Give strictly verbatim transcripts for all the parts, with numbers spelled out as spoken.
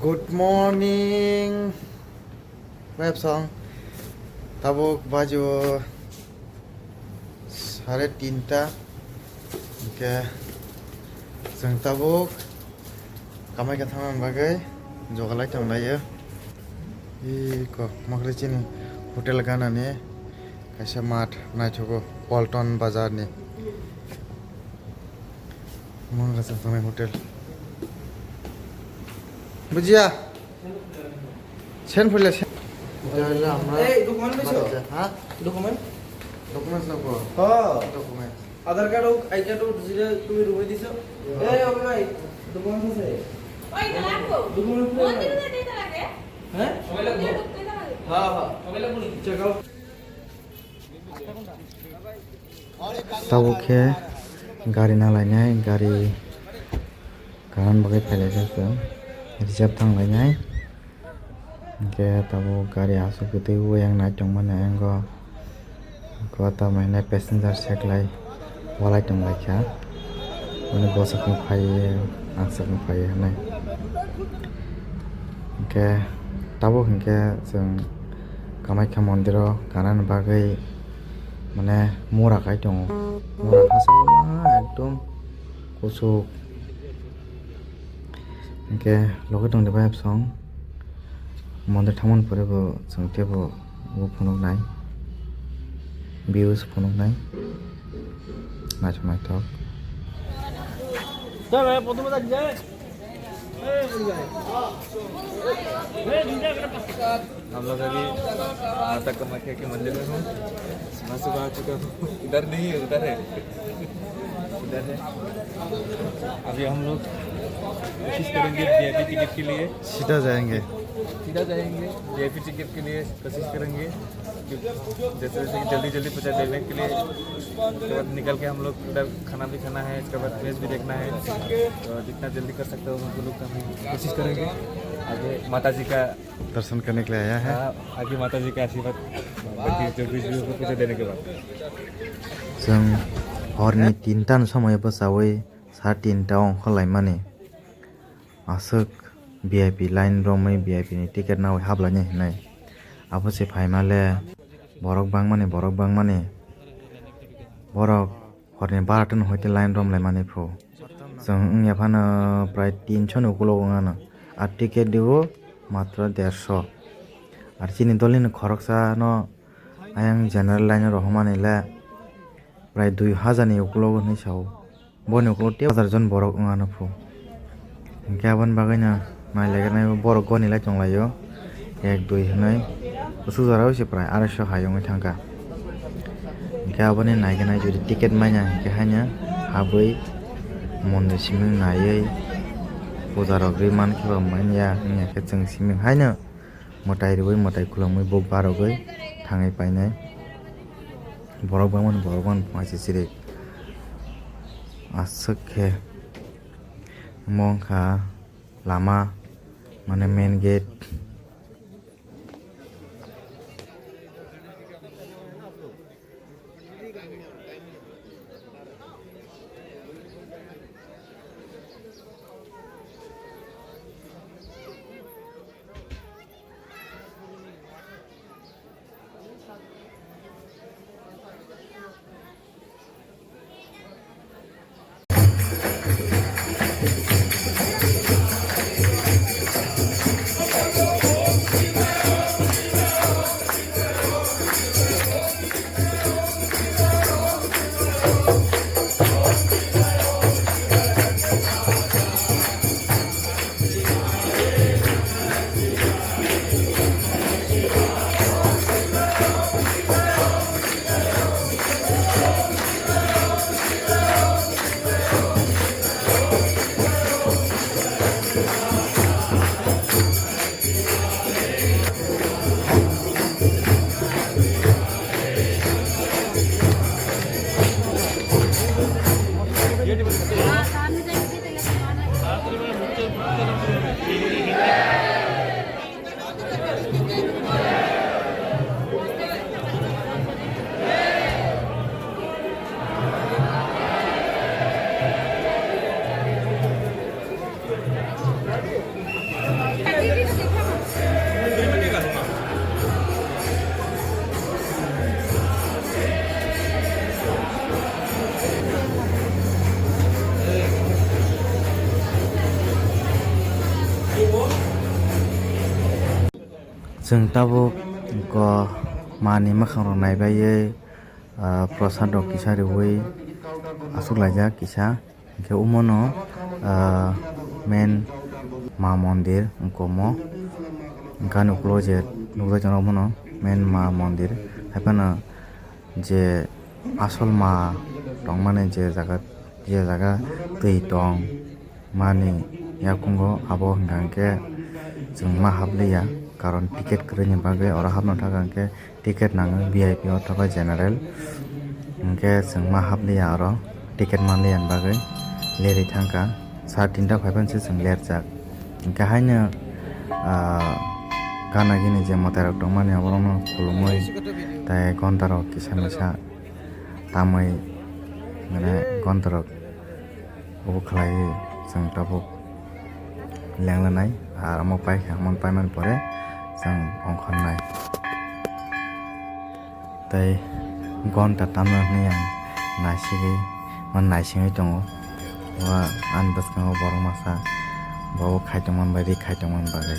Good morning, websong. Tabuk bajo sare tinta. Hingke chwng tabuk Kamaikha thangna bagwi jogalai tonglaio. Iko, makle chini hotel ganani kaisa mat naithogo, Paltan bazar ni. Mangasa thangni hotel. Bujiya? Sen phule sen. Hotel le amra. Ei, document biso? Ha? Document? Documents nangkho? Ha. Documents. Aadhaar card hok, I card hok, যেটা তুমি রুমে দিছো। হ্যাঁ। এই, ওকে ভাই, document আছে? ওই তো লাগবো। Document মন্দিরে যেতে লাগে। হ্যাঁ? সময় লাগবো। মন্দিরে ঢুকতে লাগে। হ্যাঁ, হ্যাঁ। সময় লাগবো নাকি? Check out. Tabuk khe gari nalainai, gari karan bagwi phailai jak chwng, reserve thanglainai. Hingke tabuk gari aswk kwtwi o yang nai tongmani ayang o. Kota maina passenger seklai walai tonglaikha. Mane bwswk no phaiwi angswk no phaiwi hinwi. Hingke tabuk hingke chwng Kamaikha mondiro ganani bagwi mane mura kai tongo. Mura hachal ma ekdom kuchuk. Hingke logi tongdi bai bosong. Mondir thangmani pore bo chwng teibo bo phunuknai, views phunuknai, naithok naithok. हम लोग अभी माता कामाख्या के मंदिर में हूँ। सुबह सुबह आ चुका हूँ। इधर नहीं है, उधर है। इधर है। अभी हम लोग कोशिश करेंगे वीआईपी टिकट के लिए। सीधा जाएंगे। सीधा जाएंगे, वीआईपी टिकट के लिए कोशिश करेंगे। जैसे जैसे कि जल्दी जल्दी पहुंचा देने के लिए। उसके बाद निकल के हम लोग उधर खाना भी खाना है, उसके बाद प्लेस भी देखना है। तो जितना जल्दी कर सकते हो हम लोग का हम कोशिश करेंगे। आगे माता जी का दर्शन करने के लिए आया है। हाँ, आगे माता जी का आशीर्वाद बाकी जो भी जो को पूजा देने के बाद। Chwng horni tinta ni somoyo bwchawi sa tinta o ongkhorlaimani. Aswk V I P line romwi V I P ni ticket nawi haplainai hinwi. Abo se phaima le borok bangmani, borok bangmani. Borok horni barata no hoite line romlaimani phu. Chwng wngya phano prai tinso ni ukulogo wngano. Ar ticket dibo matro derso. Ar chini dolini khoroksa no ayang general line rohormani le prai dui hajar ni ukulogo hinwi sao. Boni ukulok tei hajar jon borok wngya no phu. Hingke aboni bagwi no nailaikhe nai borok goni lai tonglaio, ek dui hinwi. Kuchuk jora se prai arai so hai wngwi thangkha. Hingke aboni naigenai jodi ticket manya hingke haino habwi mondir simi naiwi puja rok ri mankhe ba manya wngya khe chwng simi haino mwtai riwi mwtai khulumwi buk barogwi thangwi painai. Borok bangmani borok bangmani pungsa chiri aswk khe omo wngkha lama mane main gate. Chwng tabuk ko mani mwkhang rok naibai, ah, prasad rok kisa riwi aswk laijak kisa. Hwnkhe omono, ah, main ma mondir wngkha omo. Hwnkhe ani uklo je nukjak tongo omono main ma mondir. Haiphano je asol ma tongmani je jaga, je jaga twi tong mani yakungo abo hwnkha hwnkhe chwng ma hapliya, karon ticket kwrwini bagwi oro hapna thangkha hwnkhe ticket nango V I P othoba general, hwnkhe chwng ma hapliya oro ticket manliya ni bagwi lerwi thangkha, sa tinta phaiphano se chwng lerjak, hwnkhe haino, ah, gana gini je mwtai rok tongmani aborokno khulumwi tai gonta rok kisa misa tamwi mane gonta rok obo khlaiwi chwng tabuk lenglanai, ar omo paikha, omo paimani pore chwng ongkhornai. Tei gonta tamno hwnwi ang naisigwi, ma naisingwi tongo. Wa ani bwskango borok masa, bo khai tongmani bagwi, khai tongmani bagwi.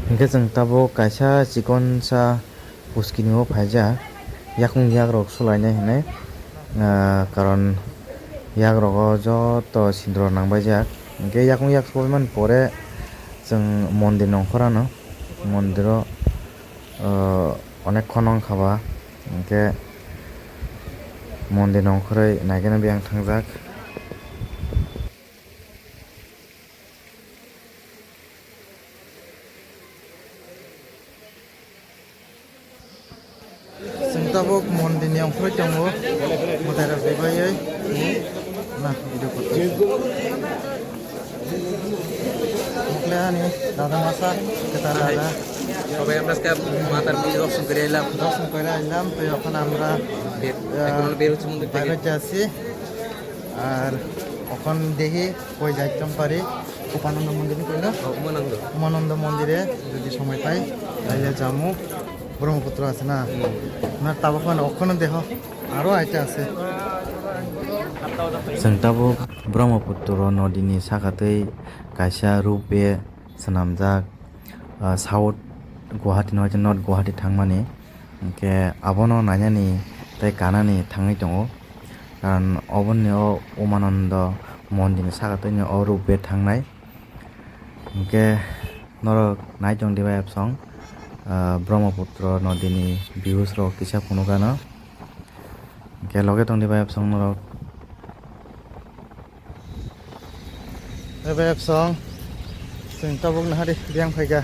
Hwnkhe chwng tabuk kaisa chikonsa puskini o phaijak, yakung yakrok sulainai hinwi, ah, karon yakrogo joto sindro nangbaijak. Hwnkhe yakung yak subaimani pore chwng mondir nongkhorano, mondiro, ah, onek khorang wngkha ba, hwnkhe mondir nongkhorwi naikhe biyang thangjak. Chwng tabuk mondirni ongkhorwi tongo, mwtairok ribaiwi. Na, video kotor. Mokle ani dada masa, kwtal dada. সবাই আমরা আজকে মাতার পুজো দর্শন করে এলাম। দর্শন করে আইলাম, তো এখন আমরা, বে-, আহ, এখন আমরা বের হচ্ছে মন্দির থেকে। বাইরে যাচ্ছি। আর এখন দেখি কই যাইতাম পারি। উপানন্দ মন্দির কই না? ও, উমানন্দ। উমানন্দ মন্দিরে যদি সময় পাই, তাইলে যামু। ব্রহ্মপুত্র আছে না? হুম। না, তাবক মানে ওখানে দেখো, আরো আইতে আছে। Chwng tabuk Brahmaputra nodini sakatwi kaisa rope swnamjak, ah, South Guwahati no North Guwahati thangmani. Hwnkhe abono nainani tei kanani thangwi tongo. Karon oboni o Umanando mondirni sakatwino o rope thangnai. Hwnkhe norok nai tong diba epsong, ah, Brahmaputra nodini views rok kisa phunukano. Hwnkhe loge tong diba epsong norok. Ebe epsong, chwng tabuk nahari biyang phaikha.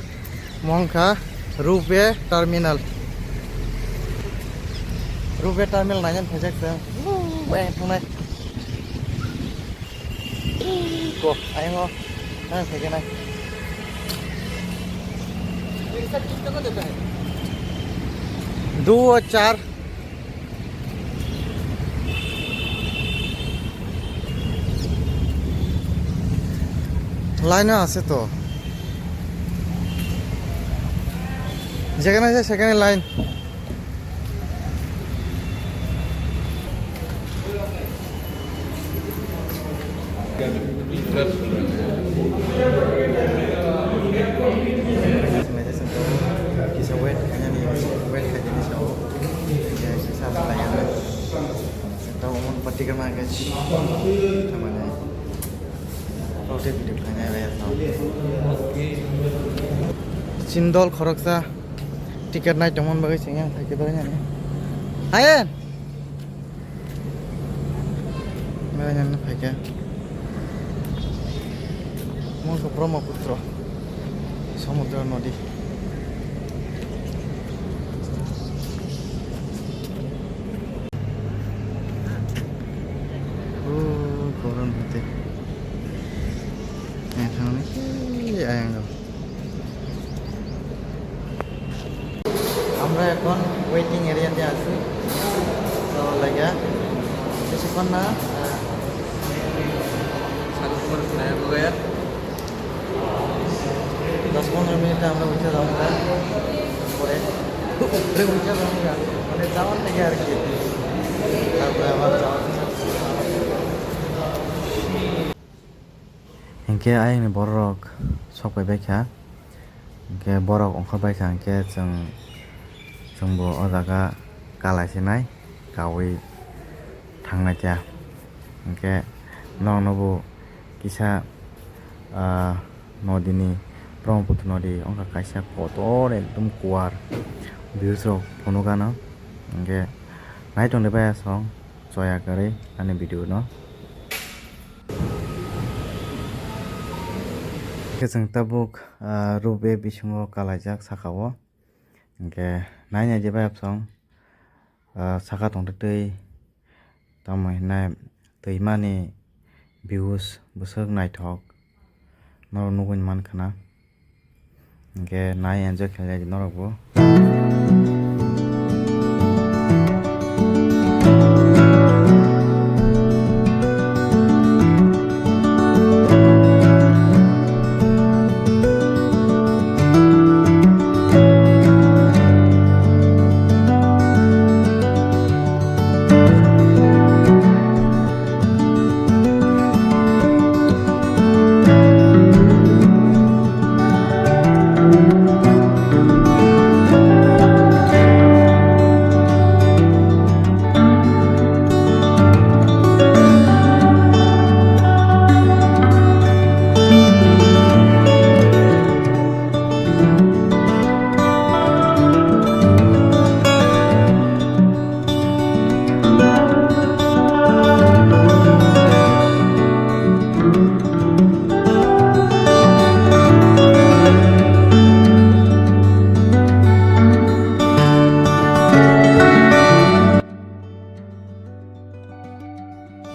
Mo wngkha Rupe Terminal. Rupe Terminal nainani phaijak chwng. Wuu, bayang thangnai. Ko, ayang o. Nang phaikha nai. Duo char. লাইনে আছে তো, যেখানে আছে সেখানে line. Kisa wait khainani, wait khainani sao. Kisa apply ano. Tamo mon patika ma gach. Tamane. Rote video khainai bai sao. Chindol khoroksa ticket nai tongmon bagwi sing yang phaikhe bagwi nani. Hayen. Mela nang phaikhe. Mungkha Brahmaputra. Samudra nodi. Oh, koron hate. Yang thangni. Ayang. আমরা এখন ওয়েটিং এরিয়াতে আছি। তো লাগে কিছুক্ষণ না, আহ, সাড়ে তিন ঘন্টা লাগে। পনেরো মিনিটে আমরা উঠে যাবো গা। উপরে, উপরে উঠে যাবো গা। মানে যাওয়ার থেকে আর কি। তারপরে আবার যাওয়ার জন্য। Hinkhe ayangni bororok sok pai baikha. Hinkhe borok ongkhor baikha, hinkhe chwng, chwngbo o jaga kalai sinai kaui thangnai kha. Hinkhe norokno bo kisa, ah, nodini, Brahmaputra nodi wngkha kaisa kotor, ekdom kuar views rok phunukgano. Hinkhe naitok de bai asong choya kwrwi ani video no. Hinkhe chwng tabuk, ah, rube bisingo kalaijak saka o. Hinkhe nainai je bai asong. Ah, saka tongtwtwi tamo hinai twimani views bwswk naithok norok nugwi mankha na. Hinkhe nai enjoy khailai norokbo.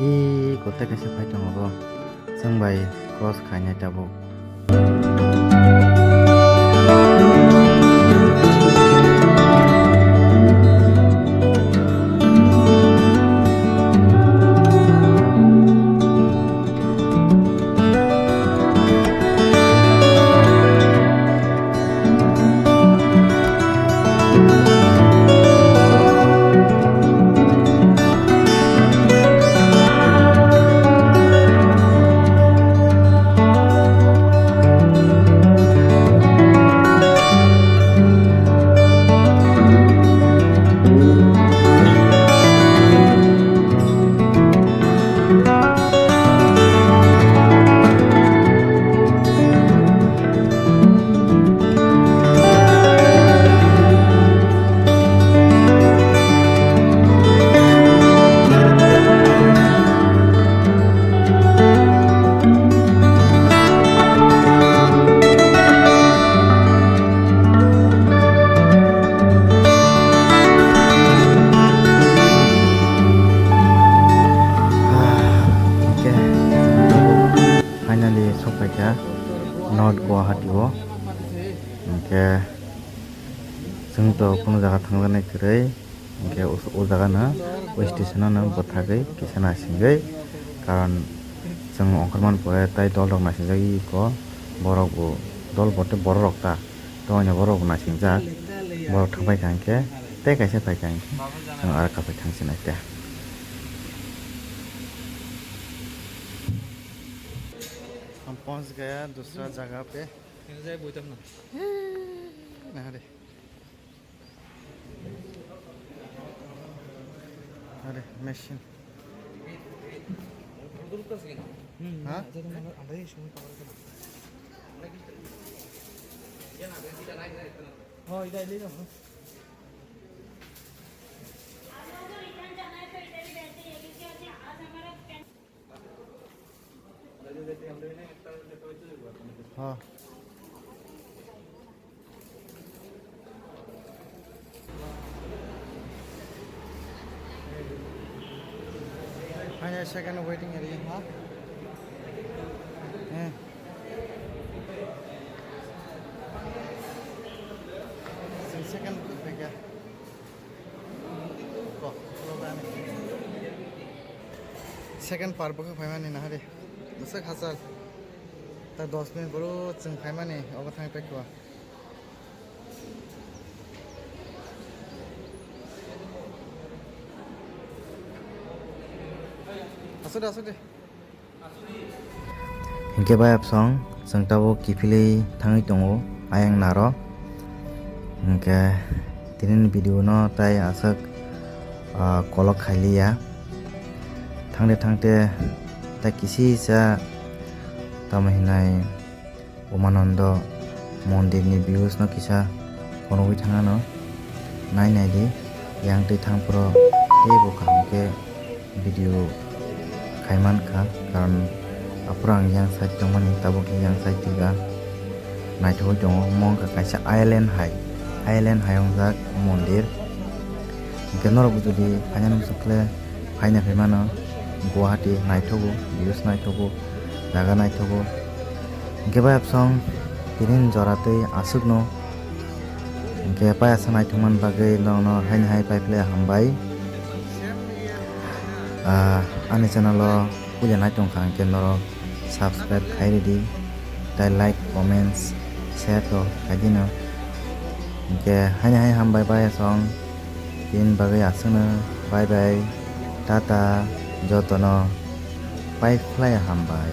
Ee, kothai kaisa phai tongo bo. Chwng bai cross khainai tabuk. Finally sokphaikha North Guwahati o. Hinkhe chwng to kunu jaga thangjaknai kwrwi. Hinkhe o, o jaga no, o station no bwthagwi kisa naisingwi, karon chwng ongkhormani pore tai dol rok naisingjagwi eko, borok bo dol bo tei borok rok ta, tongoni borok bo naisingjak, borok thangpai kha hinkhe tei kaisa pai kha hinkhe chwng aro kaphai thangsinai te. हम पहुंच गया दूसरा जगह पे। अरे। अरे, machine। हाँ? हाँ। Hanya second waiting area, ha? Eh. Second waiting area. Second par bwkha phaimani nahari. Bwswk hachal. Ta dos minute boro chwng phaimani obo thangwi paikha. Asuk de, asuk de. Hinkhe bai absong chwng tabuk kiphilwi thangwi tongo ayang naro. Hinkhe tinini video no tai aswk, ah, kolok khailiya. Thangde thangde tai kisisa tamo hinai Umanando mondir ni views no kisa phunugwi thangano. Nai nai di, yang twi thangphuru teibo kaham khe video khai mankha, karon aphuru ang yang side tongmani, tabuk khe yang side twiga naithogwi tongo. Omo wngkha kaisa island hai, island hai wngjak mondir. Hinkhe norokbo jodi phaina muchungkhe phaina phai mano, Guwahati naithogo, views naithogo, jaga naithogo. Hinkhe bai absong tinin jora twi aswkno. Hinkhe pai aswk naithokmani bagwi nokno haini hai paiphle hambai. Ah, ani channel o puila naitongkha hinkhe norok subscribe khai ridi, tai like, comments, share to khai dino. Hinkhe haini hai hambai bai aswng, tin bagwi aswkno bye bye, tata, jotono pai phlai hambai.